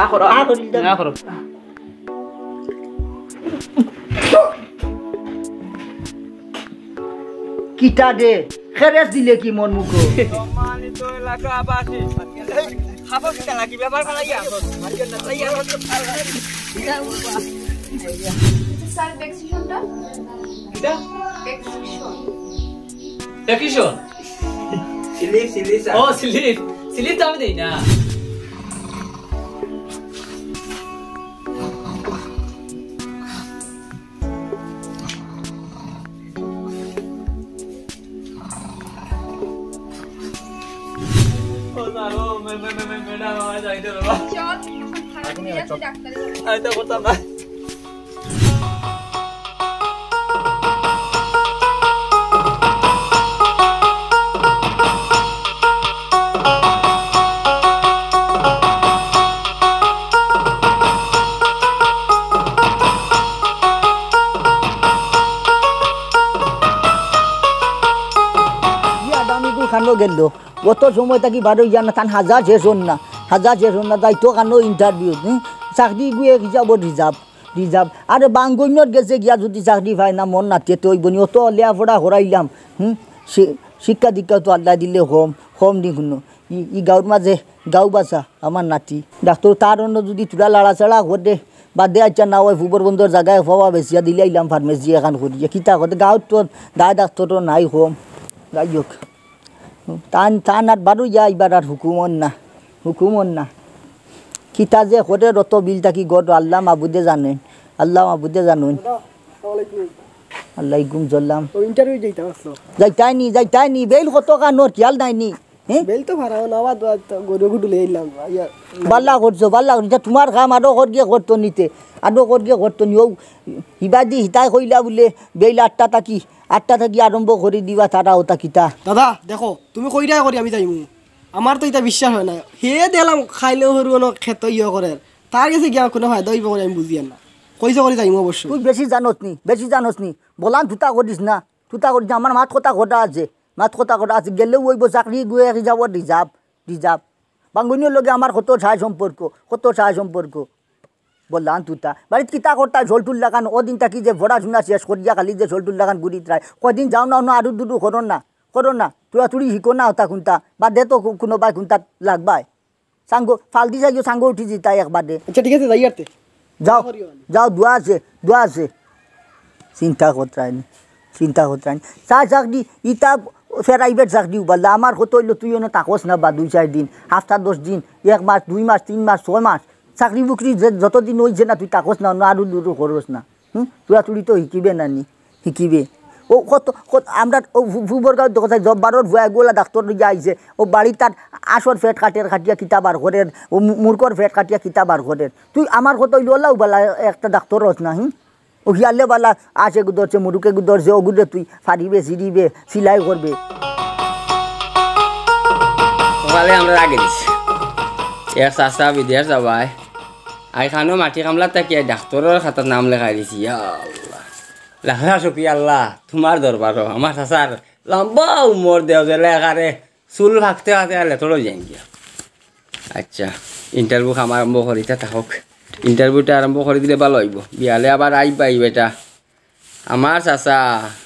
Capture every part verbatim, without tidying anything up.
আ করো, আ করি দিতাম। আ করো। কিতা দে? খেরেস দিলে কি মন মুখো? সম্মানিত এলাকাবাসী, এই, খাবো কিতা লাগি? ব্যাপার খালাই আছো। স্যার, ভ্যাকসিনেশনটা? কিতা? Vaccination. Vaccination? Slip, slip, sir. ও, স্লিপ। স্লিপ তো আমি দেই না। ও স্যার, ও মে-, মে-, মে-, মে-, ম্যাডাম, আমার যাইতে হবে। চল, এখন খারাপ হয়ে যাচ্ছে, ডাক্তারের কাছে। আমি তো করতাম না। ই আদামিগুর খানো গেল। অত সময় থাকি বারো ইয়া না, তান হাজা শেষ অর না, হাজা শেষ অর না, যাইতো খানো ইন্টারভিউ, হুম? চাকরি গুয়ে হিসাবও রিজার্ভ, রিজার্ভ। আরে বাঙ্গইনর গেছে গিয়া যদি চাকরি পায় না, মন নাতিয়ে তো অইব নি, অত লেয়াপড়া করাইলাম, হুম? শি-, শিক্ষা দীক্ষা তো আল্লাহ দিলে কম, কম নি কোনো। ই, ই গাঁওর মাঝে গাঁও বাসা আমার নাতি। ডাক্তর তার অন্য যদি তুলা লাড়াচাড়া করে, বাদে আচ্ছা না হয় ফুবর বন্দর জাগায় পাওয়া বেচিয়া দিলে আইলাম ফার্মেসি এখান করিয়া। কিতা করতে গাঁওত তো দায় ডাক্তর তো নাই কম। যাই হোক, তান, তান আর বারো ইয়া ইবার আর হুকুম অর না, হুকুম অর না। কিতা যে করে রত বিল থাকি গড আল্লাহ মাবুদে জানেন, আল্লাহ মাবুদে জানেন। দাদা, আসসালামু আলাইকুম। আলাইকুম সালাম। ও ইন্টারভিউ যাইতাম আসলো। যাইতায় নি, যাইতায় নি, বেইল কত কানোর খেয়াল নাই নি? হ্যাঁ? বেইল তো ফারাও না, আবার তো গরু গুটু লই আইলাম। ইয়া, বালা করছো, বালা করছো। ইটা তোমার কাম, আরো করিয়া করতো নিতে, আরো করিয়া করতো নি। ও হিবাদি হিতায় কইলা বুলে বেইল আটটা থাকি, আটটা থাকি আরম্ভ করি দিবা তারা ওটা কিতা? দাদা, দেখো, তুমি কইরায় করি আমি যাইমু। আমার তো ইটা বিশ্বাস হয় না। হে দেখলাম খাইলেও হরু অনো খেত ইয়ে করে। তার গেছে গিয়া কোনো ফায়দা অইব করে আমি বুঝিয়ার না। কইছে করি যাইমু অবশ্যই। তুই বেশি জানোস নি, বেশি জানোস নি। বলান তুতা করিস না, তুতা করিস না। আমার মাত কথা কটা আছে, মাত কথা কটা আছে। গেলেও অইব চাকরি গুয়ে হিসাবও রিজার্ভ, রিজার্ভ। বাঙ্গইনর লগে আমার কত ছায়া সম্পর্ক, কত ছায়া সম্পর্ক। বললাম তুতা, বাড়িত কিতা করতায় সল্টুর লাখান, ওদিন থাকি যে পড়াশুনা শেষ করিয়া খালি যে সল্টুর লাখান ঘুরিতরায়, কয়দিন যাও না, অনো আরু দুরু করো না, করো না, তুড়াতুড়ি হিকো না, ওটা কুনটা, বাদে তো কু-, কুনবায় কুনটা লাগবায়। সাঙ্গ, ফালদি যাইও, সাঙ্গ উঠি যিতায় একবারে। আচ্ছা, ঠিক আছে, যাই আরতে। যাও, করিও না। যাও, দোয়া আছে, দোয়া আছে। চিন্তা করতায় নি, চিন্তা করতায় নি। চা চাকরি, ইতা প্রাইভেট চাকরি উবাল্লা। আমার কথা অইলো তুই অনো থাকস না বা দুই চাইর দিন, হাপ্তা দশ দিন, এক মাস, দুই মাস, তিন মাস, ছয় মাস। চাকরি বুকরি যে যতদিন অইছে না তুই থাকস না, অনো আরু দুরু করস না। হুম? তুড়াতুড়ি তো হিকিবে না নি, হিকিবে। ও কত, কত, আমরা ও ফু-, ফুবর গাঁওত দেখো চাই জব্বারর ফুয়া এগুলা ডাক্তর লইয়া আইছে। ও বাড়িত তার আসর ফেট কাটের কাটিয়া কিতা বার করের, ও মু-, মুরগর ফেট কাটিয়া কিতা বার করের। তুই আমার কথা অইলো ওলা উবালা একটা ডাক্তর অস না, হুম? ও হিয়ালে বালা আশ এগু ধরছে, মুরুক এগু ধরছে, ওগুরে তুই ফাড়িবে, ছিড়িবে, সিলাই করবে। সকালে আমরা আগে দিছি। এক চাচা বিদেশ যাবায়। আইখানো মাটি কামলা তাকিয়া ডাক্তরর খাতাত নাম লেখাই দিছি। ইয়া আল্লাহ। লাখ লাখ শুকরিয়া আল্লাহ, তোমার দরবারও। আমার চাচার লম্বা উমর দেও যে লেখারে চুল ফাকতে ফাকতে আর লেতড় অই যাইন গিয়া। আচ্ছা, ইন্টারভিউ কাম আরম্ভ করিতা থাকউক। ইন্টারভিউটা আরম্ভ করি দিলে ভালা অইবো। বিয়ালে আবার আইবা ই বেটা। আমার চাচা,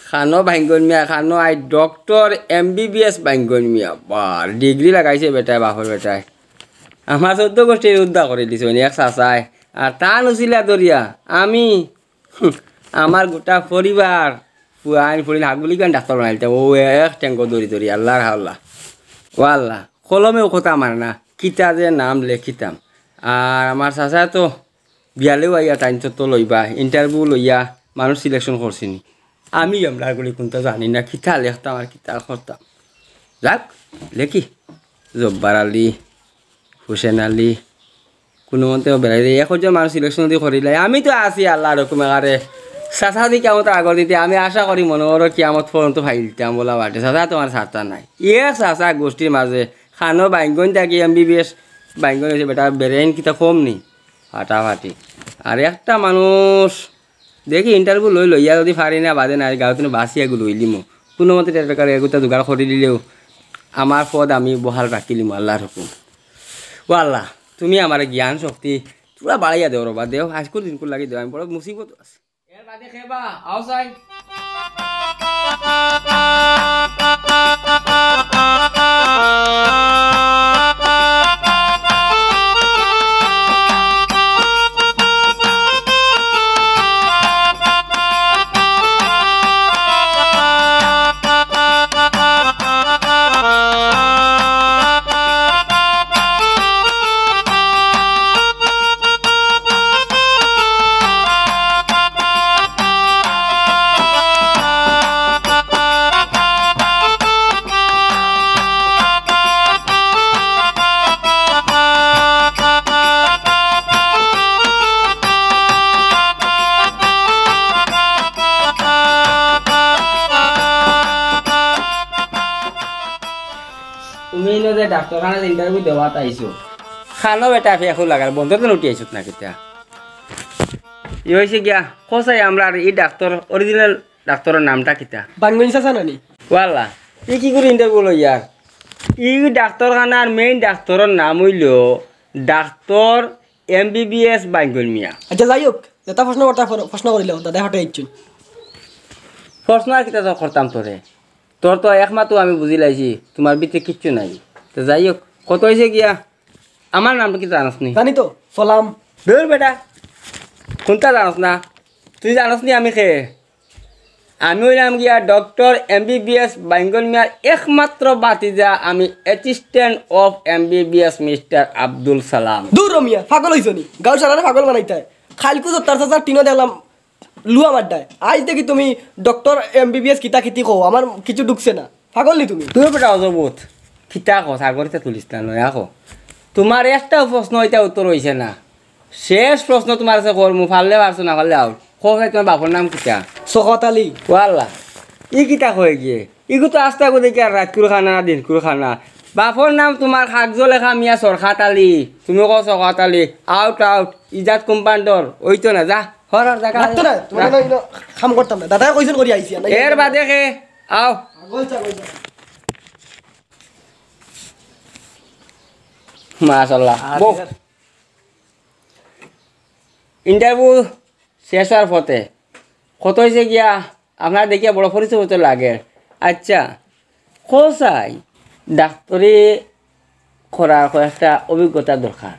খানো বাইঙ্গন মিয়া, খানো আই ডক্টর এমবিবিএস বাইঙ্গন মিয়া। বা, ডিগ্রি লাগাইছে বেটায়, বাপর বেটায়। আমার চৌদ্দ গোষ্ঠীর উদ্ধার করি দিছে অনে এক চাচায়। আর তান উছিলা ধরিয়া আমি হুম, আমার গোটা পরিবার, পুয়াইন ফুড়িন হাগুলিগান ডাক্তর বানাইলতাম। ও এক টেঙ্গো দৌড়ি দৌড়ি, আল্লাহর হাওলা। ও আল্লাহ, কলমেও কথা মানে না, কিতা যে নাম লেখিতাম। আর আমার চাচা তো বিয়ালেও আইয়া তাইন তো, তো লইবা, ইন্টারভিউ লইয়া মানুষ সিলেকশন করছিনি। আমি আমরা গুলি কোনটা জানি না, কিতা লেখতাম আর কিতা করতাম। যাক, লেখি, জব্বার আলী, হুসেন আলী, কুনুমতে বেড়াই রে, একজন মানুষ সিলেকশন যদি করিলাই, আমি তো আছি আল্লাহর হুকুমে। আরে, চাচা দি কিয়ামত আগর দিতে, আমি আশা করি মনে করো কিয়ামত পর্যন্ত ফাইলতাম বলা বাটে। চাচা তোমার ছাড়তা নাই। এক চাচা গোষ্ঠীর মাঝে, খানো বাইঙ্গন থাকি এমবিবিএস বাইঙ্গন অইছে বেটা, বেরেন কিতা কম নি? ফাটাফাটি। আর একটা মানুষ দেখি ইন্টারভিউ লই লইয়া যদি পারি না, বাদে না, গাঁও তুমি বাসি এগু লইলিমু। কুনুমতে টের বেকার এগুতা জোগাড় করি দিলেও আমার পদ আমি বহাল রাখিলিমু, আল্লাহর হুকুম। ও আল্লাহ, তুমি আমারে জ্ঞান শক্তি পুরা বাড়াইয়া দেও রে বা, দেও, আইজকুর দিনকুর লাগি দেও, আমি বড় মুসিবত আছি। এর বাদে খেবা, আও চাই। তুমি ইনো যে ডাক্তারখানাত interview দেওয়াত আইছো, খানো বেটা ফেকু লাগার বন্ধ তো উঠি আইছত না কিতা? ই অইছে গিয়া, কও চাই আমরার ই ডাক্তার, original ডাক্তারর নামটা কিতা? বাঙ্গন চাচা নানি? ওয়াল্লা, ই কি করি interview লইয়ার? ই ডাক্তারখানার main ডাক্তারর নাম অইলো ডাক্তার এমবিবিএস বাইঙ্গন মিয়া। আচ্ছা, যাই হোক, যেটা প্রশ্ন করতা, প্রশ্ন করিলাও, দাদায় ফাটাই দিছইন। প্রশ্ন আর কিতা তো করতাম তোরে? তোর তো একমাত্র আমি বুঝিলাইছি, তোমার ভিতরে কিচ্ছু নাই। তো যাই হোক, কত অইছে গিয়া? আমার নাম কিতা জানোস নি? জানি তো, সালাম। ধুর বেটা, কুনটা জানোস না? তুই জানোস নি আমি কে? আমি অইলাম গিয়া ডাক্তার এমবিবিএস বাইঙ্গন মিয়ার একমাত্র ভাতিজা, আমি assistant of MBBS mister Abdul সালাম। দূর র মিয়া, পাগল অইছো নি? গাঁও সারারে পাগল বানাইতায়। কাইলকু জোত্তার চাচার টিনো দেখলাম লুয়া মাড্ডায়। আইজ দেখি তুমি ডাক্তার এমবিবিএস কিতা কিতি কও, আমার কিছু ঢুকছে না। পাগল নি তুমি? তুই বেটা অজবুত। কিতা কও, সাগরিতা তুলিস না, নয়া কও। তোমার একটাও প্রশ্ন ইটা উত্তর অইছে না। শেষ প্রশ্ন তোমার কাছে করমু, পারলে পারছো, না পারলে আউট। কও ভাই, তোমার বাপর নাম কিতা? শওকত আলী। ওয়াল্লা, ই কিতা কয় গিয়ে? ইগু তো আস্তা গো দেখি আর রাইতকুর খানা, দিনকুর খানা। বাপর নাম তোমার কাগজো লেখা মিয়া সরকাত আলী, তুমি কও শওকত আলী। Out, out. ইজাত কম্পাউন্ডর, অইতো না, যা। হর, হর, যা, মারতো না, তোমার যা। না, ইনো কাম করতাম না। দাদায় কইছইন করি আইছি, আর না এর বাদে কে? আও। পাগল ছাগল। মাশাআল্লাহ। আর বউ। ঠিক আছে। Interview শেষ অওয়ার পথে। কত অইছে গিয়া? আপনারে দেখিয়া বড় পরিচিত মতো লাগে। আচ্ছা, কও চাই, ডাক্তারি করার কয়েকটা অভিজ্ঞতা দরকার।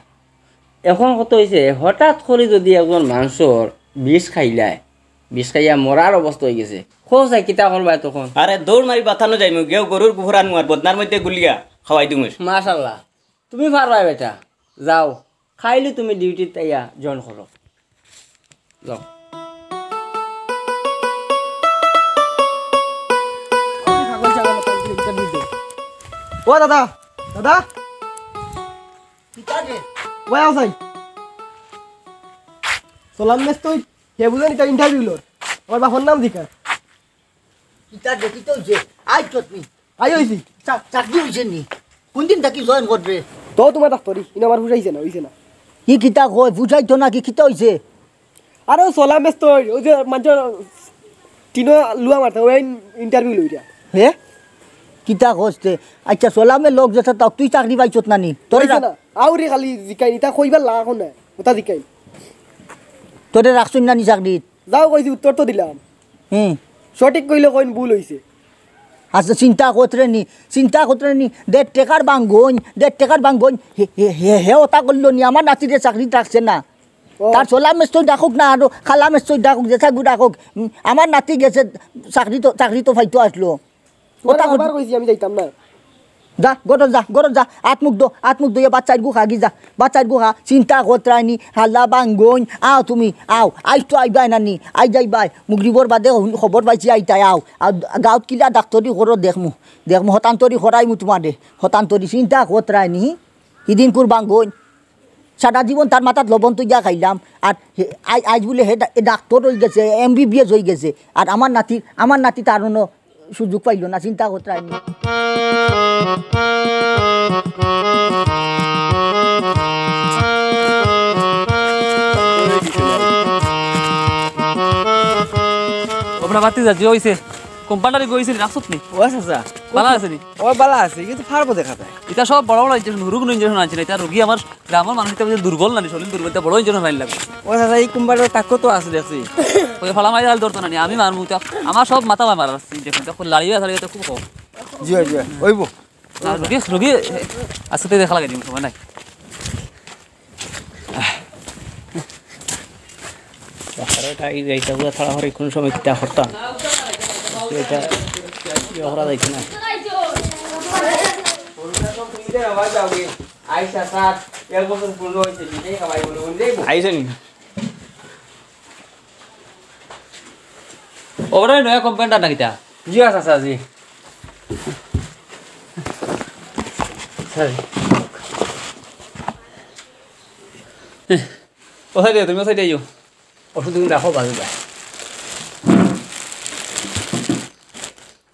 এখন কত অইছে, হঠাৎ করি যদি একজন মানষর বিষ খাইলায়, বিষ খাইয়া মরার অবস্থা অইগেছে, কও চাই কিতা করবায় তখন? আরে দৌড় মারি বাতানো যাইমু, গেও গরুর গোবর আনমু আর বদনার মধ্যে গুলিয়া খাওয়াই দিমু। মাশাআল্লাহ, তুমি পারবায় বেটা, যাও। কাইলউ তুমি duty-ত আইয়া join করো। যাও। ও দাদা, দাদা। কিতা রে? ওই আও চাই। সালাম মেস্তই, হে বুঝে নি, তার interview লর। আমার বাপর নাম জিকার। কিতা দেখি তো অইছে, আইছত নি? আই অইছি। চা-, চাকরি অইছে নি? কুনদিন থাকি join করবে? তো তোমার ডাক্তারি, ইনো আমার বুঝাইছে না, অইছে না। ই কিতা কয়, বুঝাইতো না কি, কিতা অইছে? আরে ও সালাম মেস্তই, ওই যে মানষর টিনো লুয়া মারতা, ওই interview লইরা। হে? কিতা কস তে? আচ্ছা, সালামে লগ যেতা তাও তুই চাকরি পাইছত না নি? তোরে অইছে রা- না, আউরে খালি জিকাই, ইতা কইবার লাগা না, ওটা জিকাই। তোরে রাখছইন না নি চাকরিত? যাও কইছি, উত্তর তো দিলাম। হুম। সঠিক কইলে কইন ভুল অইছে। আচ্ছা, চিন্তা করতে নি, চিন্তা করতে নি, দেড় টেকার বাঙ্গন, দেড় টেকার বাঙ্গন, হে, হে, হে, হে ওটা করলো নি, আমার নাতিরে চাকরি রাখছে না। ও। তার সালাম মেস্তই ডাকুক না, আরো সালাম মেস্তই ডাকুক, যেতা গু ডাকুক, উম, আমার নাতি গেছে চাকরি তো, চাকরি তো পাইতো আসলো। তোমার ওটা কর- আবার কইছি আমি যাইতাম না। যা, ঘরো যা, ঘরো যা, আত মুখ ধো, আত মুখ ধইয়া বাচ্চার গু খাগি যা, বাচ্চার গু খা, চিন্তা করতে রাইনি, হালা বাঙ্গন, আও তুমি, আও, আইজ তো আইবায় না নি, আইজ আইবায়, মুগরিবর বাদে হুন-, খবর পাইছি আইতায়, আও, আর গাঁওত কিলা ডাক্তারি করো দেখমু, দেখমু, হতান্তরি করাইমু তোমারে, হতান্তরি চিন্তা করতে রাইনি, হিদিন কুর বাঙ্গন, সারা জীবন তার মাথাত লবণ তুইয়া খাইলাম, আর হে, আই-, আইজ বুলে হে ডা-, এ ডাক্তার অইগেছে, এমবিবিএস অইগেছে, আর আমার নাতি, আমার নাতি তার অনো সুযোগ পাইলো না, চিন্তা করতে আইনি। ওপরা বাতি যা, যে অইছে, কম্পাউন্ডারে গইছে, রাখছত নি? ও আচ্ছা, আচ্ছা। ভালা আছে নি? ও ভালা আছে, কিন্তু পারবো দেখা যায়। ইতা সব বড় বড় ইনজেকশন, হুরু কুনু ইনজেকশন আনছি না। ইতা রুগী আমার গ্রামর মানুষ ইতা বুঝে দুর্বল না নি, শরীর দুর্বল, ইতা বড় ইনজেকশন আইন লাগবো। ও চাচা, ই কুম্বারর তাকত তো আছে দেখছি। ওই ফালা মারি হাল ধরতো না নি, আমি মারমু ইতা। আমার সব মাথা মারা আছে ইনজেকশন, ইতা লাড়িবা, লাড়িবা ইতা খুব কম। জি অয়, জি অয়, অইবো। না, রুগী, রুগী, আজকে তো দেখা লাগাই দিমু, সময় নাই। আরে, ইটা, এই, ইটা পুরা তাড়াহুড়ি কোন সময় কিতা করতাম? ইটা ইয়ে করা যাইছে না। আইসা স্যার, এক বছর পূর্ণ হয়েছে, নিজেই খাওয়াই বলে, বলে যাইবো। আইসা নি? ওরা নয়া কম্পাউন্ডার না কিতা? জি, আচ্ছা, আচ্ছা, জি। স্যার। ও সাইডে, তুমি ও সাইডে আইও। ওষুধ তুমি রাখো, বাজু ভাই।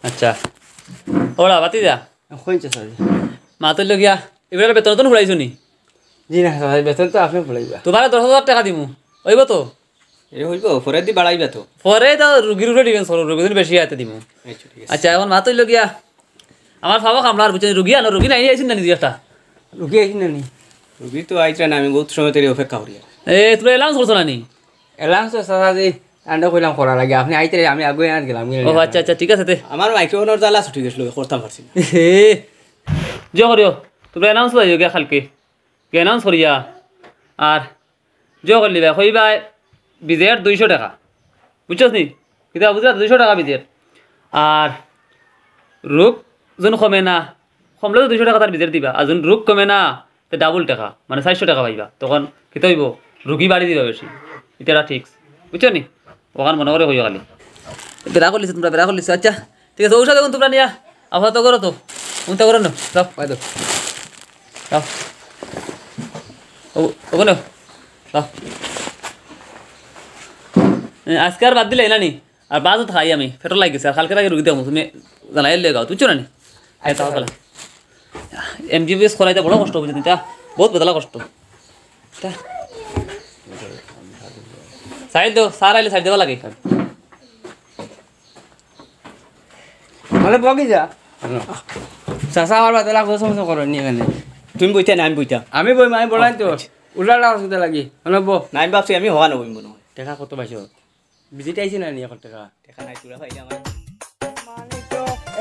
আচ্ছা। ওরা, বাতি যা। কইছে স্যার। মা তো লগিয়া, এবার বেতন তো ফুরাইছো নি? জি না, স্যার, বেতন তো আপনি ফুরাইবা। তোমার দশ হাজার টাকা দিমু, অইবো তো? এ অইবো, পরে দি বাড়াইবা তো। পরে তো রুগীর উপরে ডিপেন্ড করো, রুগী যদি বেশি আইতে দিমু। আচ্ছা, ঠিক আছে। আচ্ছা, এখন মা তো লগিয়া, আমার বাবা কামলা আর বুঝছেন, রুগী আনো, রুগী নাই, আইছেন না নিজে একটা? রুগী আইছেন না নি? রুগী তো আইছে না, আমি বহুত সময় ধরে অপেক্ষা করি। এ, তুমি অ্যালাউন্স করছো না নি? অ্যালাউন্স তো চাচা জি, আন্ডা কইলাম করা লাগে, আপনি আইতে আমি আগে আর গেলাম। ও আচ্ছা, আচ্ছা, ঠিক আছে তে। আমার মাইক্রোফোনের জ্বালা ছুটি গেছিল, করতাম পারছি না। এ, জো করিও, তুমি অ্যালাউন্স লইও গিয়া কালকে। গিয়া অ্যালাউন্স করিয়া। আর জো করলি ভাই, কইবা বিজের দুইশো টাকা। বুঝছস নি? কিতা বুঝলা? দুইশো টাকা বিজের। আর রোগ যখন কমে না, কমলে তো দুইশো টাকা তার বিজের দিবা। আর যখন রোগ কমে না, তে ডাবল টাকা, মানে চাইরশো টাকা পাইবা। তখন কিতা অইবো? রুগী বাড়ি দিবা বেশি। ইটা ঠিক। বুঝছো নি? ওখান মনে করে কইও খালি। বেড়া করলিছো তোমরা, বেড়া করলিছো। আচ্ছা, ঠিক আছে, ঔষধ এখন তোমরা নিয়া আপাতত করো তো। উনতা করো না, যাও, বাইরে যাও। যাও। ও, ওখানে যাও। এ, আজকে আর বাদ দিলে না নি? আর বাদ তো খাই আমি, পেটও লাগি গেছে। আর কালকে আগে রুগী দেখো, তুমি জানাই লে গাও, বুঝছো না নি? আচ্ছা, তাও তাহলে। এমবিবিএস করাইতে বড় কষ্ট বুঝছো নি? ইটা বহুত বেদলা কষ্ট। ইটা। সাইড দেও, স্যার আইলে সাইড দেওয়া লাগে। মানে বগি যা। চাচা আমার বাদে লাগবো, সমস্যা করো নি এখানে। তুমি বইতে না, আমি বইতাম। আমি বই, আমি বলাই তো। আচ্ছা। উল্টা লাগা সুবিধা লাগি। মানে বো। না, আমি ভাবছি আমি হওয়া না বই মনে হয়। টাকা কত পাইছো? ভিজিট আইছে না নি এখন টাকা? টাকা নাই, তোরা পাইলে আমার। সম্মানিত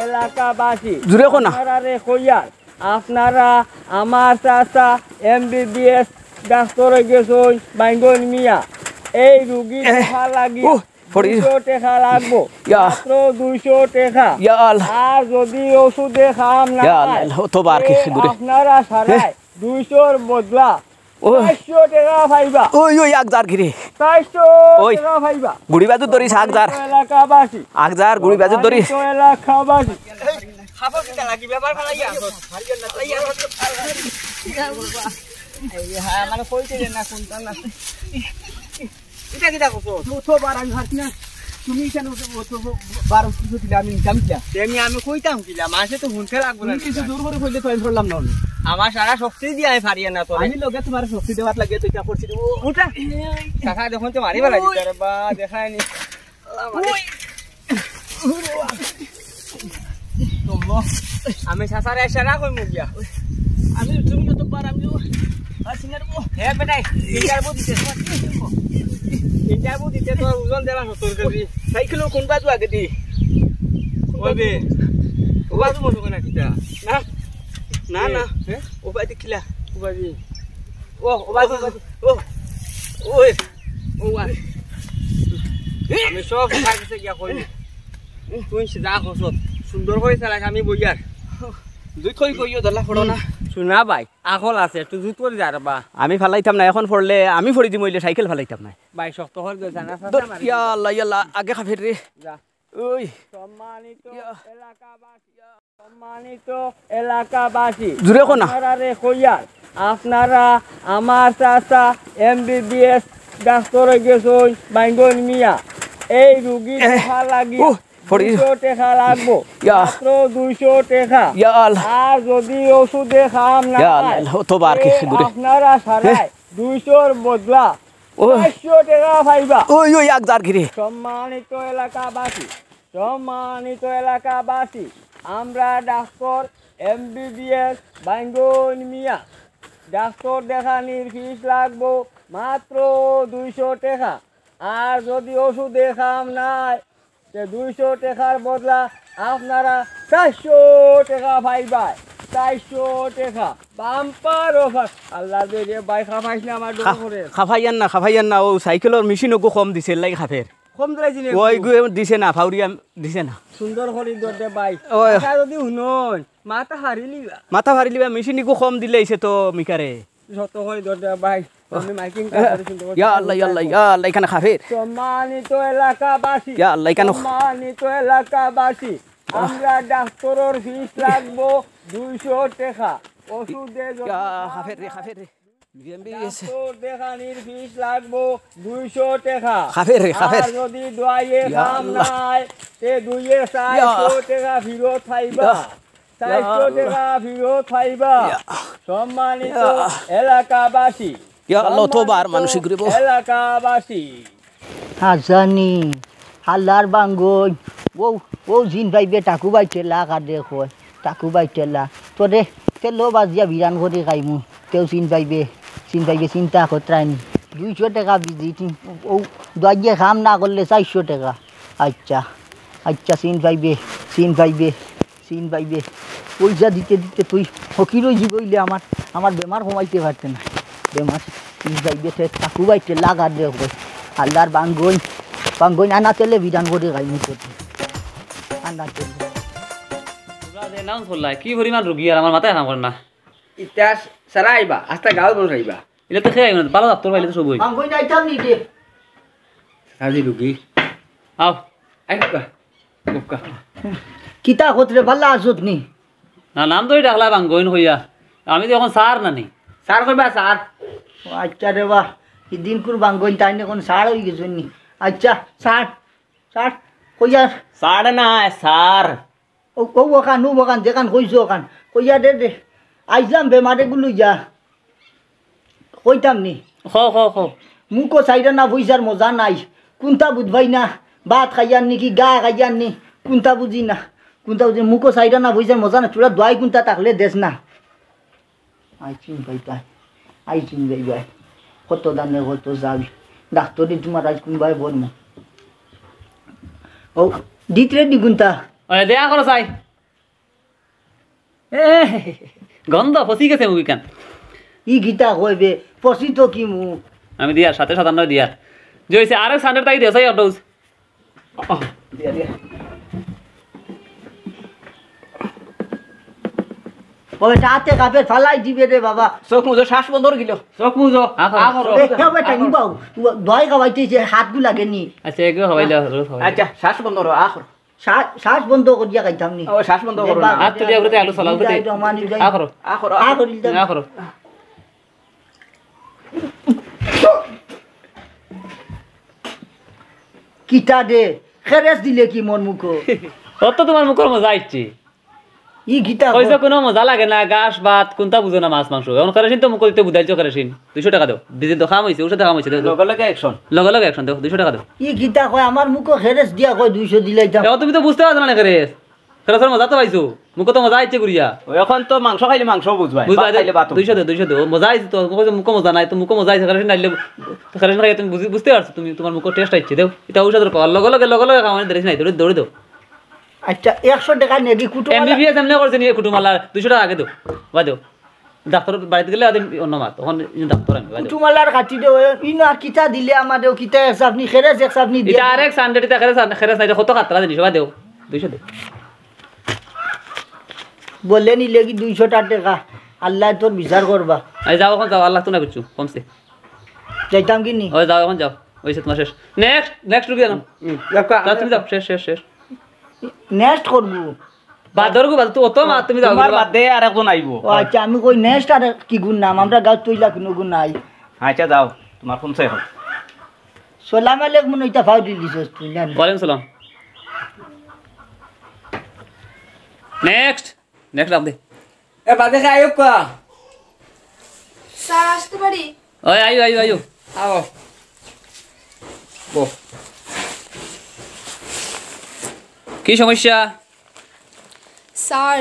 এলাকাবাসী, জুরে কো না। আপনারারে কইয়ার, আপনারা আমার চাচা এমবিবিএস ডাক্তার অই গেছইন বাইঙ্গন মিয়া। এই রুগী এহ, দেখা লাগি ও, ফড়ি। দুইশো টাকা লাগবো। ইয়া। মাত্র দুইশো টাকা। ইয়া আল্লাহ। আর যদি ওষুধে কাম না ইয়া আল্লাহ, হয়, আল্লাহ, ও তো বার কে তে ঘুরে। আপনারা সারায় এহ। দুইশোর বদলা ওই। চাইরশো টাকা পাইবা। ওই, ওই, এক জার ঘিরে। চাইরশো ওই। টাকা পাইবা। গুড়ি বাজু ধরিস, এক জার। এলাকাবাসী। এক জার গুড়ি বাজু ধরিস। সম্মানিত এলাকাবাসী। খাবো কিতা লাগি? ব্যাপার ফালাইয়া। এই, হ্যাঁ, মানে কইতে দেন না, কোনটা না। এটা কিতা কইছো? তো, তো বার আমি হারছি না। তুমি কেন ও তো, ও তো বার কিছু দিলে আমি নিতাম কিলা? তে আমি, আমি কইতাম কিলা? মাসে তো হুনতে লাগবো না। তুমি কিছু জোর করে কইলে তো আমি ধরলাম না। আমার সারা শক্তি দিয়ে আমি পারি না তো। আমি লগে তোমার শক্তি দেওয়ার লাগে তো এটা করছি রে। ও। উঠা। কাকা যখন তো মারি বেলা দিতে রে বা, দেখায়নি। ওই। আমি চাচারে ইশারা কইমু গিয়া। আমি তুমি যত পার আমি আর সিঙ্গার বো। হে বেটাই, ইন্টারভিউ দিতে তোমার কি? ইন্টারভিউ দিতে তোমার ওজন দিলাম সত্তর কেজি। সাইকেল কোন বাজু আগে দি? ওই বে। ও বাজু মনে হয় না কিতা? না। না, না। হ্যাঁ? ও বাজু কিলা? ও বাজু। ও, ও বাজু, ও বাজু। ও। ওই। ও বাজু। আমি সব কাছে গিয়া কই। তুই যা কইছ, সুন্দর করে চালাইস, আমি বইয়ার। দুই কই কইও, দলা ফড়ো না। হুম। শোনা ভাই, আকল আছে, একটু জুত করে যা রে বা। আমি ফালাইতাম না, এখন ফড়লে আমি ফড়ি দিমু, অইলে সাইকেল ফালাইতাম না। ভাই, শক্ত করে দে, জানা দ-, সাথে মারি ইয়া দে। আল্লাহ, ইয়া আল্লাহ, আগে খা ফের রে। যা। ওই। সম্মানিত ইয়া। এলাকাবাসী, সম্মানিত এলাকাবাসী, জুরে কো না। আপনারারে কইয়ার, আপনারা আমার চাচা এমবিবিএস ডাক্তার অই গেছইন বাইঙ্গন মিয়া। এই রুগী এহ, দেখা লাগি উহ, ফড়ি। দুইশো টাকা লাগবো। ইয়া। মাত্র দুইশো টাকা। ইয়া আল্লাহ। আর যদি ওষুধে কাম না ইয়া হয়, আল্লাহ, ও তো বার কে তে ঘুরে। আপনারা সারায় এহ। দুইশোর বদলা ও। চাইরশো টাকা পাইবা। ওই, ওই, এক জার ঘিরে। সম্মানিত এলাকাবাসী, সম্মানিত এলাকাবাসী, আমরা ডাক্তার এমবিবিএস বাইঙ্গন মিয়া। ডাক্তার দেখানির ফিস লাগবো মাত্র দুইশো টেকা। আর যদি ওষুধে কাম নাই, তে দুইশো টেকার বদলা আপনারা চাইরশো টেকা পাইবা। চাইরশো টেকা, বাম্পার অফার। আল্লাহ রে ভাই, খাফাইস না, আমার ডর খা-, করে। খাফাইয়ার না, খাফাইয়ার না, অউ সাইকেলর মেশিন ওগু কম দিছে, এর লাগি খাফের। কম দিলাইছি নি ওই একটু? গু-, দিছে না, ফাউরিয়া দিছে না। সুন্দর করি ধর দে ভাই। ওই। কথা যদি হুনইন, মাথা হারিলিবা। মাথা হারিলিবা, মেশিন ইগু কম দিলাইছে তো মিকারে। যত করি ধর দে ভাই। আমি মাইকিং কাজ করি সুন্দর করি। ইয়া আল্লাহ, ইয়া আল্লাহ, ইয়া আল্লাহ, ইখান খাফের। সম্মানিত এলাকাবাসী। ইয়া আল্লাহ, ইখান সম্মানিত এলাকাবাসী, আমরা ডাক্তারর ফিস লাগবো দুইশো টেকা। ওষুধে যদি ইয়া খাফের রে, খাফের রে। বিএমবি গেছে। ডাক্তার দেখানির ফিস লাগবো দুইশো টেকা। খাফের রে, খাফের। আর যদি দোয়াইয়ে ইয়া কাম আল্লাহ। নাই, তে দুইয়ে চাইরশো ইয়া। টেকা ফিরত পাইবা। ইয়া। চাইরশো ইয়া আল্লাহ। টেকা ফিরত পাইবা। ইয়া। সম্মানিত ইয়া। এলাকাবাসী। ইয়া আল্লাহ, তো বার সম্মানিত মানুষ ঘুরিব। এলাকাবাসী। হাসানি, হালার বাঙ্গই, ও, ও জিন ভাইবে টাকু বাইটেলা কাদে কয়, টাকু বাইটেলা। তোরে তেলো বাজিয়া বিরান করি খাইমু, তেও জিন ভাইবে, জিন ভাইবে চিন্তা করতরায়নি। দুইশো টেকা ভিজিট, ও দোয়াইয়ে কাম না করলে চাইরশো টেকা। আচ্ছা, আচ্ছা, জিন ভাইবে, জিন ভাইবে। চিন ভাইবে, পয়সা দিতে দিতে তুই ফকির অইযিবে অইলে আমার, আমার বেমার কমাইতে পারতে না। বেমার, চিন ভাইবে, তে টাকু বাইটেলা কাদে কয়। হালার বাঙ্গই, বাঙ্গই আনা তেলে বিরান করি খাইমু তোরে। আনা তেলে। তোরা যে অ্যানাউন্স করলা, কি পরিমাণ রুগী আর আমার মাথায় কাম করে না। ইতা সারা আইবা, আস্তা গাঁও মানুষ আইবা। ইলা তো খেয়ে আইবা না, ভালা ডাক্তার পাইলে তো সব অই। বাঙ্গই যাইতাম নি রে। সাজি রুগী। আও। আই হুক্কা। হুক্কা। কিতা কত রে, ভালা আছত নি? না, নাম ধরি ডাকলা বাঙ্গইন কইয়া। আমি তো অখন স্যার নানি। স্যার কইবা স্যার। ও আচ্ছা রে বা, হিদিনকুর বাঙ্গইন তাইন অখন স্যার অইগেছইন নি? আচ্ছা, স্যার, স্যার, কইয়া। স্যার না, স্যার। ও, ও অখান, ও অখান, যেখান কইছো অখান। কইয়া দে, দে। আইছলাম বেমারেগু লইয়া। কইতাম নি? খ, খ, খ। মুখো চাইরা না পয়সার মজা নাই। কুন্তা বুঝবায় না। ভাত খাইয়ার নি কি গা খাইয়ার নি? কুন্তা বুঝি না। কুন্তা বুঝি, মুখো চাইরা না পয়সার মজা নাই। তোরা দোয়াই কুন্তা থাকলে দেস না। আই চিন ভাই ভাই। আই চিন ভাই ভাই। কত দানে কত যাবি। ডাক্তারি তোমার আইজ কুনবায় বলমু। ও, দিত রে দি কুন্তা। ওই, দেয়া করো চাই। এ, গন্ধ, ফসি গেছে মুখ ইখান। ই কিতা কয় বে, ফসি তো কি মুখ? আমি দিয়ার, সাথে সাতান্ন দিয়ার। যে হইছে, আরেক সানডে তাই দিও, চাই অটো। দিয়া, দিয়া। ওই রাতে কাপে ফালাই দিবে রে বাবা। চোখ মুজো, শ্বাস বন্ধ করে দিল। চোখ মুজো, আ করো। আ করো। এ, কে বেটা, নি বাবু, দোয়াই খাওয়াইতে যে হাতগু লাগে নি। আচ্ছা, এগুলো খাওয়াইলে, এগুলো খাওয়াইলে। আচ্ছা, শ্বাস বন্ধ করো, আ করো। শ্বাস, শ্বাস বন্ধ করিয়া খাইতাম নি। ও, শ্বাস বন্ধ করো না। হাত তুলিয়া উপরে আলু চলা, উপরে। ইব্রাহিম রহমান, ইব্রাহিম। আ করো। আ করো, আ আ করো। করো, ইব্রাহিম। আ করো। কিতা দে? খেরেস দিলে কি মোর মুখো? অত তোমার মুখর মজা আইছে। ই কিতা কইছো কর? কোনো মজা লাগে না, ঘাস ভাত, কুনতা বুঝো না, মাছ মাংস। এখন কেরোসিন তো মুখো দিতে বুঝাইছো কেরোসিন। দুইশো টেকা দেও। বিজির তো কাম হইছে, ঔষধে কাম হইছে, দেও, দেও। লগে লগে action। লগে লগে action, দেও, দুইশো টেকা দেও। ই কিতা কয়, আমার মুখো খেরেস দিয়া কয় দুইশো দিলাইতাম। এ, তুমি তো বুঝতে পারছো না, খেরেস। খেরেসর মজা তো পাইছো। মুখো তো মজা আইছে ঘুরিয়া। ও, এখন তো মাংস খাইলে মাংস বুঝবায়, বুঝবায়, ভাত খাইলে ভাত। দুইশো দেও, দুইশো দেও। মজা আইছে তো, মুখো, মুখো মজা নাই, তো মুখো মজা আইছে, খেরোসিন নাইলে, খেরোসিন খাইয়া তুমি বুঝি-, বুঝতে পারছো তুমি, তোমার মুখো taste আইছে, দেও। ইটা ঔষধর পাওয়ার লগে লগে, লগে লগে খাওয়ানি দেরিস নাই, দৌড়ে, দৌড়ে দেও। আচ্ছা, একশো টেকা নেগি কুটুম আলা? এমবিবিএস এমনি করছে নিয়ে কুটুম আলা, দুইশো টেকা আগে দেও, বাদ দেও। ডাক্তার বাড়িত গেলে আদে অন্য মাত, তখন ইনো ডাক্তার আমি, বাদ দেও। কুটুম আলার কাটি দেও, ইনো আর কিতা দিলে আমাদেও, কিতা এক চাপনি, খেরেস এক চাপনি দিয়া ইটা দিও। আরেক সানডে, ইটা খেরেস, খেরেস না, ইটা কত খাতরা জিনিস, বাদ দেও, দুইশো দেও। বলে নিলে কি দুইশো টেকা, আল্লায় তোর বিচার করবা। এই যাও, এখন যাও, আল্লাহ তো না কিচ্ছু, কমছে। যাইতাম কি নি? ওই যাও, এখন যাও, ওই সে তোমার শেষ। Next, next রুগী আনো। হুম, যাও, যাও, তুমি যাও, শেষ, শেষ, শেষ। Next করবো। বাদর গো, বাদ, তো অত মা, তুমি যাও, তোমার যাও। বাদে আর একজন আইবো। ও আচ্ছা, আমি কই next আর কি গুণ নাম? আমরা গাঁও তৈলা কোনো গুণ নাই। আচ্ছা, যাও, তোমার কমছে এখন। সালাম আলাইকুম, ইটা ফাউ দিলি দিছস তুই, জানি। ওয়ালাইকুম সালাম। Next, next রাখ দে। এ, বাদে খাই হোক কা? স্যার, আসতে পারি? ওই, আইও, আইও, আইও। আও। বো। কি সমস্যা? স্যার,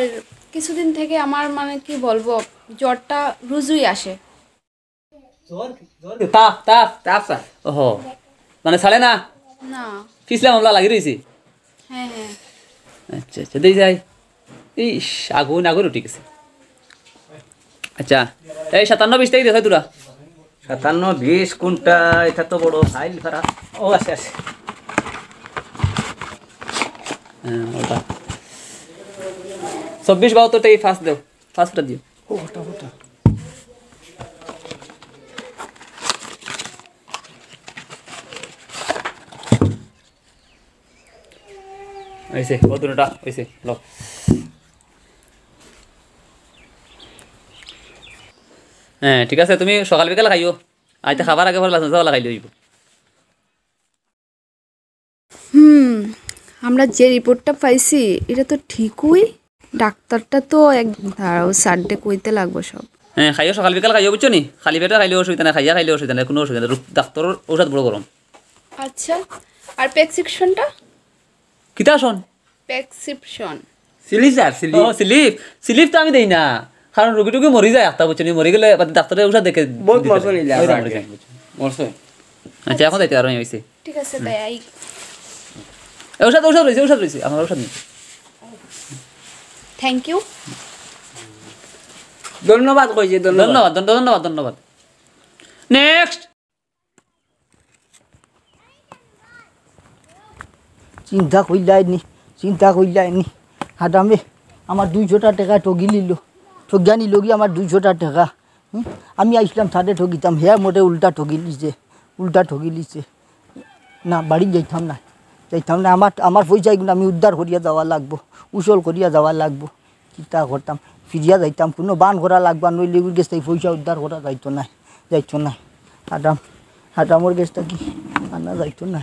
কিছুদিন থেকে আমার, মানে, কি বলবো, জ্বরটা রুজুই আসে। তাপ, তাপ। তাপ, স্যার। ওহো, মানে, ছাড়ে না? না। ফিছলা মামলা লাগি রইছে? হ্যাঁ, হ্যাঁ। আচ্ছা, আচ্ছা, দেই যাই। ইস, আগুন, আগুন উঠি গেছে। আচ্ছা, এই সাতান্ন বিশ তাই দেখো তোরা। সাতান্ন বিশ কোনটা? এটা তো বড় ফাইল করা। ও, আছে, আছে। হ্যাঁ, ওটা। চব্বিশ বাহাত্তর তাই ফার্স্ট দেও, ফার্স্ট দিও। ও, ওটা, ওটা। অইছে, ও দুটা অইছে, লো। হ্যাঁ, ঠিক আছে, তুমি সকাল বিকাল খাইও। আইতে খাবার আগে পরে লাসন চাওয়ালা খাইলে অইব। হুম, আমরা যে রিপোর্টটা পাইছি, এটা তো ঠিকই। ডাক্তারটা তো এক, দাঁড়াও, স্যাররে কইতে লাগবো সব। হ্যাঁ, খাইও, সকাল বিকাল খাইও, বুঝছো নি? খালি পেটে খাইলেও অসুবিধা নাই, খাইয়া খাইলেও অসুবিধা নাই, কোনো অসুবিধা নাই। রু-, ডাক্তারর ঔষধ বড় গরম। আচ্ছা, আর প্রেসক্রিপশনটা? কিতা শোন? প্রেসক্রিপশন। Slip sir, slip. ও, স্লিপ। স্লিপ তো আমি দেই না। কারণ রুগী টুগী মরি যায় একটা, বুঝছো নি? মরি গেলে বাদে ডাক্তারে ঔষধ দেখে বহুত দিতে মরছে পারে। নি ওই লেবার মরে আগে। যায়, বুঝছো? মরছে। আচ্ছা, এখন যাইতে পারো, অইছে। ঠিক আছে, তাই আই। এ, ঔষধ, ঔষধ রইছে, ঔষধ রইছে। আমার ঔষধ নেই। Thank you. ধন্যবাদ কইছে, ধন্যবাদ। ধন্যবাদ, ধন্য-, ধন্যবাদ, ধন্যবাদ। নেক্সট। চিন্তা কইলাই নি, চিন্তা কইলাই নি। হাদামে আমার দুইশোটা টেকা ঠগি নিল, ঠগিয়া নিল গি আমার দুইশোটা টেকা। হুম? আমি আইসলাম তারে ঠগিতাম, হে মোরে উল্টা ঠগি লিছে, উল্টা ঠগি লিছে। না, বাড়ি যাইতাম না, যাইতাম না। আমার, আমার পয়সা এগুন আমি উদ্ধার করিয়া যাওয়া লাগবো, উসল করিয়া যাওয়া লাগবো। কিতা করতাম, ফিরিয়া যাইতাম, কোনো বান করা লাগবা, নইলে এগুর গেছ থাকি পয়সা উদ্ধার করা যাইতো না, যাইতো না। হাদাম, হাদামর গেছ থাকি আনা যাইতো না।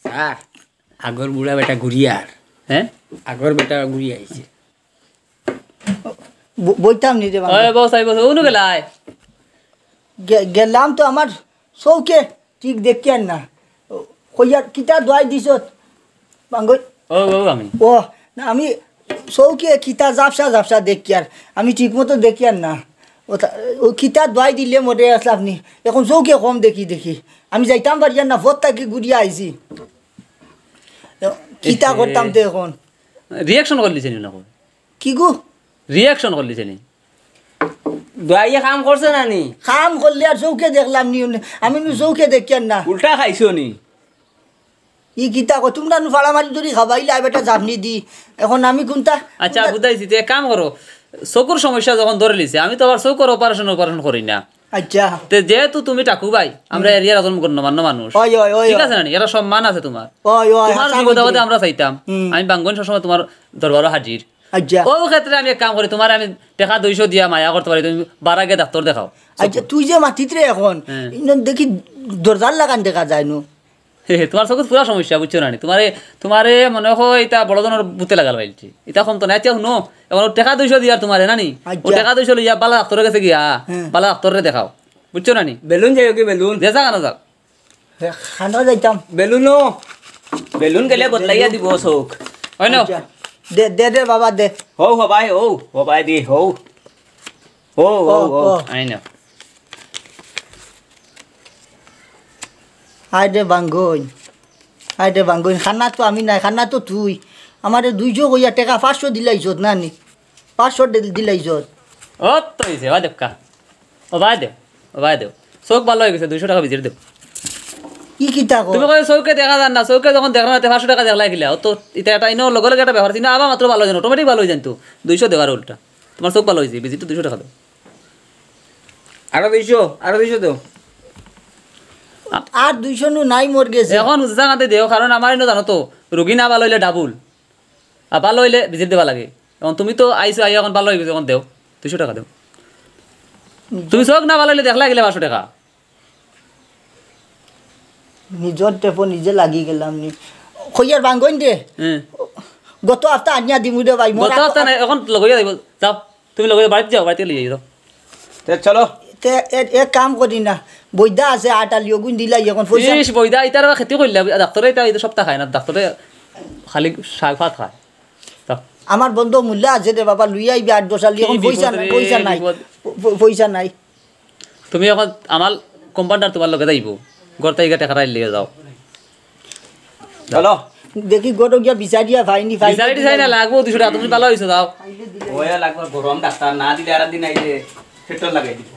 স্যার, আগর বুড়া বেটা ঘুরিয়ার। হ্যাঁ? আগর বেটা ঘুরিয়া আইছে। ব-, বইতাম নি রে বাবা। ওই বস, আই বস, উনু গেলাই। গে-, গেলাম তো আমার চউখে ঠিক দেখিয়ার না। কইয়ার কিতা দোয়াই দিছত? বাঙ্গই। ও, ও, আমি। ও, না, আমি চউখে কিতা ঝাপসা ঝাপসা দেখিয়ার। আমি ঠিক মতো দেখিয়ার না। ও তা-, ও কিতা দোয়াই দিলে মোরে আসলে আপনি। এখন চউখে কম দেখি, দেখি। আমি যাইতাম পারিয়ার না, পথ থাকি ঘুরিয়া আইছি। কিতা এহে। করতাম তে এখন? রিয়াকশন করলিছে নি না কই? কি গো? রিয়াকশন করলিছে নি? দোয়াইয়ে কাম করছে না নি? কাম করলে আর চউখে দেখলাম নি, আমি নু চউখে দেখিয়ার না। উল্টা খাইছো নি? ই কিতা কও, তুমরা নু ফাড়া মারি ধরি খাবাইলা, বেটা জাফনি দি। এখন আমি কোনটা, আচ্ছা, কোনটা বুঝাইছি, তে এক কাম করো, চকুর সমস্যা যখন ধরিলিছে, আমি তো আবার চকুর অপারেশন, অপারেশন করি না। আচ্ছা। তে যেহেতু তুমি টাকু ভাই, আমরা হুম। এরিয়ার একজন গণ্যমান্য মানুষ। ওই, ওই, ওই, ঠিক ওই। আছে না নি? এরা সম্মান আছে তোমার। ওই, ওই, তোমার হাছা বিপদে কইছি। আপদে আমরা চাইতাম। হুম। আমি বাঙ্গন সবসময় তোমার দরবারো হাজির। আচ্ছা। ও ক্ষেত্রে আমি এক কাম করি, তোমার আমি টেকা দুইশো দিয়া মায়া করতে পারি, তুমি বারা গিয়া ডাক্তার দেখাও। আচ্ছা, তুই যে মাতিত রে এখন, হ্যাঁ। ইনো দেখি দরজার লাখান দেখা যায় নু। হে, হে, তোমার চকুত পুরা সমস্যা, বুঝছো না নি? তোমারে, তোমারে মনে হয় এটা বড় ধরনের ভূতে লাগাল পাইলছে। এটা কম তো না, এতিয়া হুনো, এখন ও টেকা দুইশো দিয়ার তোমারে না নি? ও আচ্ছা। টেকা দুইশো লইয়া বালা ডাক্তারের গেছে গিয়া, হ্যাঁ। বালা ডাক্তাররে দেখাও। বুঝছো না নি? বেলুন যাইও কি বেলুন? যে যাক না যাক। হে, খানো যাইতাম। বেলুনও। বেলুন গেলে বদলাইয়া দিব চোখ। হয় না? আচ্ছা। দে, দে, দে, বাবা, দে। হো, হো, ভাই, হো, হো, ভাই, দি, হো। হো, হো, ও, হো। ও। আই না। আয় দে বাঙ্গইন। আয় দে বাঙ্গইন। খানা তো আমি নাই, খানা তো তুই। আমারে দুইশো কইয়া টেকা পাঁচশো দিলাইছত না নি? পাঁচশো দিল-, দিলাইছত। ও তো হইছে, ও দেখকা। ও ভাই দেও, ও ভাই দেও। চোখ ভালো হয়ে গেছে, দুইশো টেকা ভিজিয়ে দেও। ই কিতা কও? তুমি কই চোখে দেখা যায় না, চোখে যখন দেখা না, তে পাঁচশো টেকা দেখলাই কিলা? ও তো এটা, এটা ইনো লগে লগে একটা ব্যাপার, ইনো আবার মাত্র ভালো হয়ে যান, অটোমেটিক ভালো হয়ে যান তো। দুইশো দেওয়ার উল্টা। তোমার চোখ ভালো হয়েছে, ভিজিট দুইশো টেকা দেও। আরো দুইশো, আরো দুইশো দেও। আর দুইশো নু নাই মোর গেছে। এখন উজা কাঁদে দেও, কারণ আমার ইনো জানো তো, রুগী না ভালো হইলে ডাবল। আর ভালো হইলে ভিজিট দেওয়া লাগে। এখন তুমি তো আইছো, আইয়া এখন ভালো হয়ে গেছে, এখন দেও, দুইশো টেকা দেও। তুমি চোখ না ভালো হইলে দেখলা গেলে পাঁচশো টেকা। নিজর টেপো নিজে লাগি গেলাম নি। কইয়ার বাঙ্গইন দে। হ্যাঁ। গত হাপ্তা আনিয়া দিমু রে ভাই, মোর গত হাপ্তা নাই, এখন লগইয়া যাইব। যাও, তুমি লগইয়া বাড়িতে যাও, বাড়িতে লইয়া যাও। তে চলো। তে এ-, এক কাম করি না, বৈদা আছে আট আলি, অগুন দিলাই অখন পয়সা। ইস, বৈদা, ইতার আবার খেতি করলে, ডাক্তরে ইতা, ইতা সপ্তাহ খায় না, ডাক্তরে খালি শাক ভাত খায়। তা আমার বন্ধু মুল্লা আছে রে বাবা, লইয়া আইবে আট দশ আলি, কি অখন পয়সা বিপদ নাই, রে, পয়সা নাই, বিপদ। প-, প-, পয়সা নাই। তুমি অখন আমার কম্পাউন্ডার তুমার লগে যাইবো, ঘর থাকি টেকা রাইল লিয়ে যাও। চলো। দেখি গরো গিয়া বিচারিয়া পাইনি, পাইলে বিচারি দিলাই। চাই না, লাগবো দুইশো টেকা, তুমি ভালা অইছো, যাও। ওয়া লাগবো গরম ডাক্তার, না দিলে আর দিন আইলে পেট্রোল লাগাই দিব।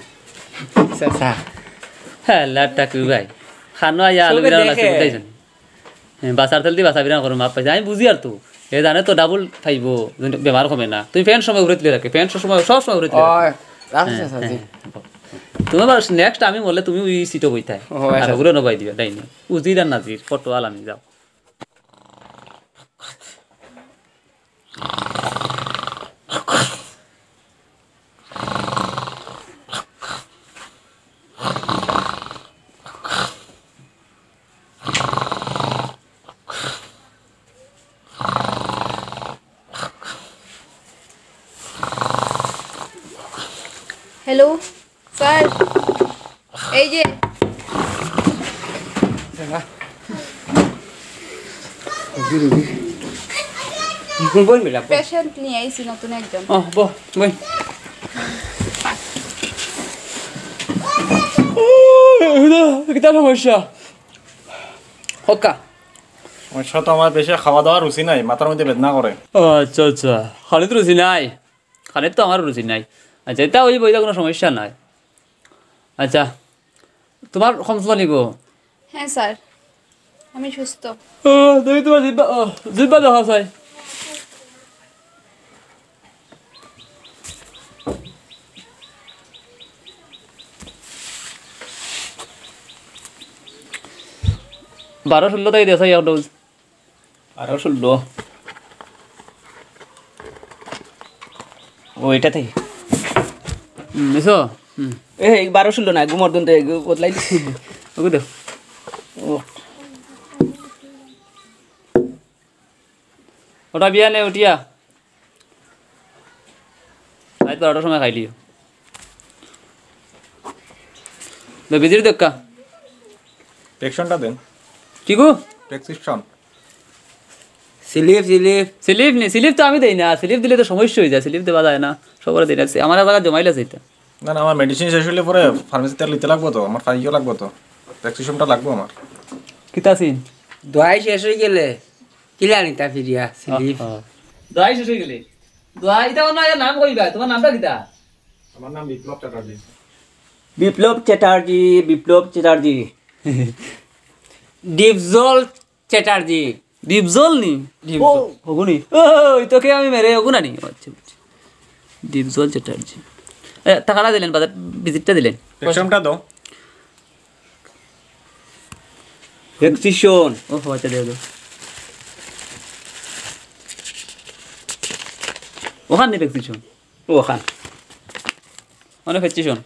চাচা। হ্যাঁ, লাটটা কি ভাই? খানো আইয়া আলু চোখে বিরান আছে, দেখে। বুঝাইছেন? হ্যাঁ, বাসার তেল দি বাসা বিরান করো, মাপ পাইছে। আমি বুঝি আর তো। এ জানে তো ডাবল পাইবো, বেমার কমে না। তুমি ফ্যান সময় উড়ে তুলে রাখে, ফ্যান সব সময়, সব সময় উড়ে তুলে রাখে। ওই, আচ্ছা, হ্যাঁ, আচ্ছা, জি। হ্যাঁ। তুমি আবার নেক্সট আমি বললে তুমি ওই সিটও বইতায়। ও, আচ্ছা। আর ওগুলো নবাই দিবা, ডাইনি। উজির আর নাজির, ফটো আলামি যাও। হ্যালো, স্যার, এই যে। রুগী, রুগী। বই মিলা, বই। পেশেন্ট নিয়ে আইছি নতুন একজন। ও, বই, বই। কিতা সমস্যা? হক্কা। সমস্যা তো আমার বেশি খাওয়া দাওয়া রুচি নাই, মাথার মধ্যে বেদনা করে। ও, আচ্ছা, আচ্ছা। খালি তো রুচি নাই। খালি তো আমার রুচি নাই। আচ্ছা, এটা ওই বইটা কোনো সমস্যা নাই। আচ্ছা, তোমার কম চলা নিব? হ্যাঁ স্যার, আমি সুস্থ। ও, তুমি তোমার জিব্বা, ও, জিব্বা দেখা চাই। বারো ষোলো তাই দেশাই এক ডোজ। বারো ষোলো। ও, এটা থেকে। হুম, এসো। হুম। এ, এই বারো ষোলো না, ঘুমর দুন তো এগু বদলাই দিছি। ওকে দাও। ও। ওটা বিয়ানে উঠিয়া। রাইত বারোটার সময় খাইলিও। তো ভিজিট দেখা। প্রেসক্রিপশনটা দেন। কি গো? প্রেসক্রিপশন। Slip, slip. স্লিপ নি, স্লিপ তো আমি দেই না। স্লিপ দিলে তো সমস্যা হয়ে যায়, স্লিপ দেওয়া যায় না। সবার দিন আছে, আমার জায়গা জমাইল আছে এটা। না, না, আমার মেডিসিন শেষ হইলে পরে ফার্মেসিতে আর লিতে লাগবো তো, আমার ফাইলও লাগবো তো, প্রেসক্রিপশনটা লাগবো আমার। কিতা সিন? দোয়াই শেষ হয়ে গেলে কিলা নিতা ফিরিয়া, স্লিপ। আহা। দোয়াই শেষ হয়ে গেলে? দোয়াই, এটা অন্য একটা নাম কইবা, তোমার নামটা কিতা? আমার নাম বিপ্লব চ্যাটার্জি। বিপ্লব চ্যাটার্জি, বিপ্লব চ্যাটার্জি। ডিপজল চ্যাটার্জি। ডিপজল নি? ডিপজল। ও, হগুনি। ও, ওই তোকে আমি মেরে হগুনা নি। আচ্ছা, বুঝছি। ডিপজল চ্যাটার্জি। এ, টাকাটা দিলেন, বাজার ভিজিটটা দিলেন। প্রেসক্রিপশনটা দাও। প্রেসক্রিপশন। ও, আচ্ছা, দেও, দেও। ওখান নি প্রেসক্রিপশন। ওখান। মানে প্রেসক্রিপশন।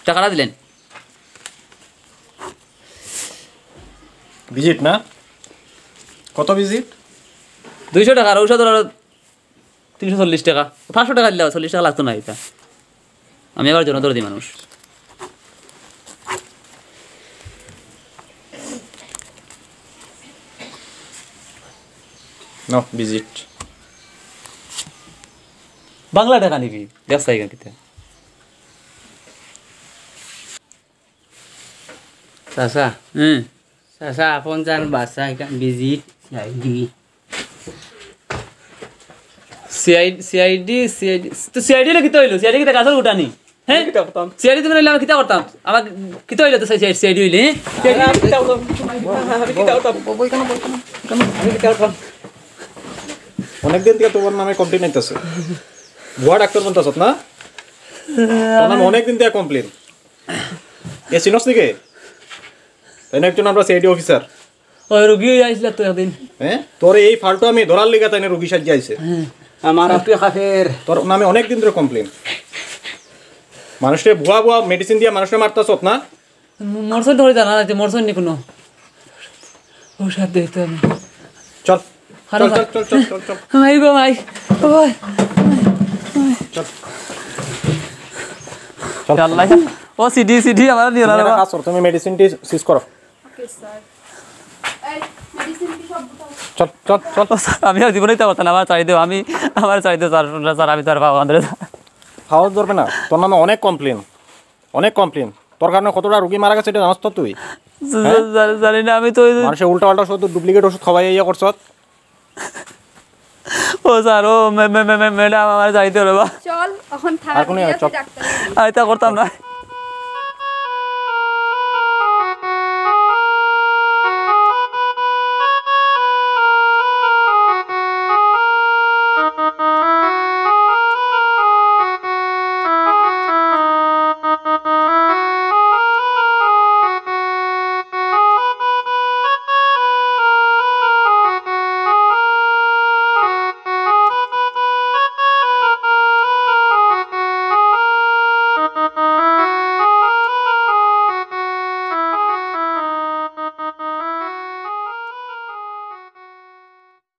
টাকাটা দিলেন। ভিজিট না? কত ভিজিট? দুইশো টাকা, আর ঔষধ হলো তিনশো চল্লিশ টাকা। পাঁচশো টাকা দিলে হয়, চল্লিশ টাকা লাগতো না এটা। আমি আবার জনদরদি মানুষ। নাও, ভিজিট। বাংলা টাকা নিবি, ব্যবসায়ী কিতা? চাচা। হুম। চাচা, আপন জান বাসা, এখান visit, CID. CID, CID, CID, তো সিআইডি হইলে কিতা হইলো? সিআইডি কিতা গাছর উঠানি? হ্যাঁ? কিতা করতাম? সিআইডি তুমি হইলে আমি কিতা করতাম? আমার কিতা হইলো তো সিআইডি, সিআইডি হইলে, হ্যাঁ? সিআইডি আমি কিতা করতাম? আমি কিতা করতাম? আমি কিতা করতাম? অনেকদিন থেকে তোমার নামে কমপ্লেন আইতাছে। ভুয়া ডাক্তার বলতাছ না? তোমার নামে অনেকদিন থেকে কমপ্লেন। এ চিনস নি কে? তাই না, একজন আমরা সিআইডি অফিসার। ওই রুগী হইয়া আইছিল তো একদিন। হ্যাঁ? তোর এই ফালতু আমি ধরার লিগা তাই না রুগী সাজিয়ে আইছে। হ্যাঁ। আমার আপনি কাফের। তোর নামে অনেক দিন ধরে কমপ্লেন। মানুষরে ভুয়া ভুয়া মেডিসিন দিয়া মানুষরে মারতাছত না? ম-, মরছইন ধরে জানা যাইতে, মরছইন নি কোনো। ঔষধ দিতে আমি। চল। খারাপ চল, চল, চল, চল, চল, চল। মাই গো, মাই। ও ভাই। চল। চল। আল্লাহ, ও সিডি, সিডি আমার নিয়ে তুমি একটা কাজ করো, তুমি মেডিসিনটি সিজ করো। Okay sir. এই মেডিসিন কি সব বোতল? চল, চল, চল। ও স্যার, আমি আর জীবনে ইতা করতাম না, আমার ছাড়ি দেও, আমি আমার ছাড়ি দেও স্যার, স্যার, আমি তো আর পাবো আমাদের। হাওয়া ধরবে না, তোর নামে অনেক কমপ্লেন, অনেক কমপ্লেন। তোর কারণে কতটা রুগী মারা গেছে, এটা জানাস তো তুই? স্যার, জানি না, আমি তো ওই যে মানুষের উল্টা পাল্টা ওষুধ, ডুপ্লিকেট ওষুধ খাওয়াই ইয়ে করছত। ও স্যার, ও মে- মে- মে- মে- ম্যাডাম, আমার যাইতে হবে বা। চল, এখন থানা আর কোনো নিয়ে চল। ডাক্তার। আমি তা করতাম না।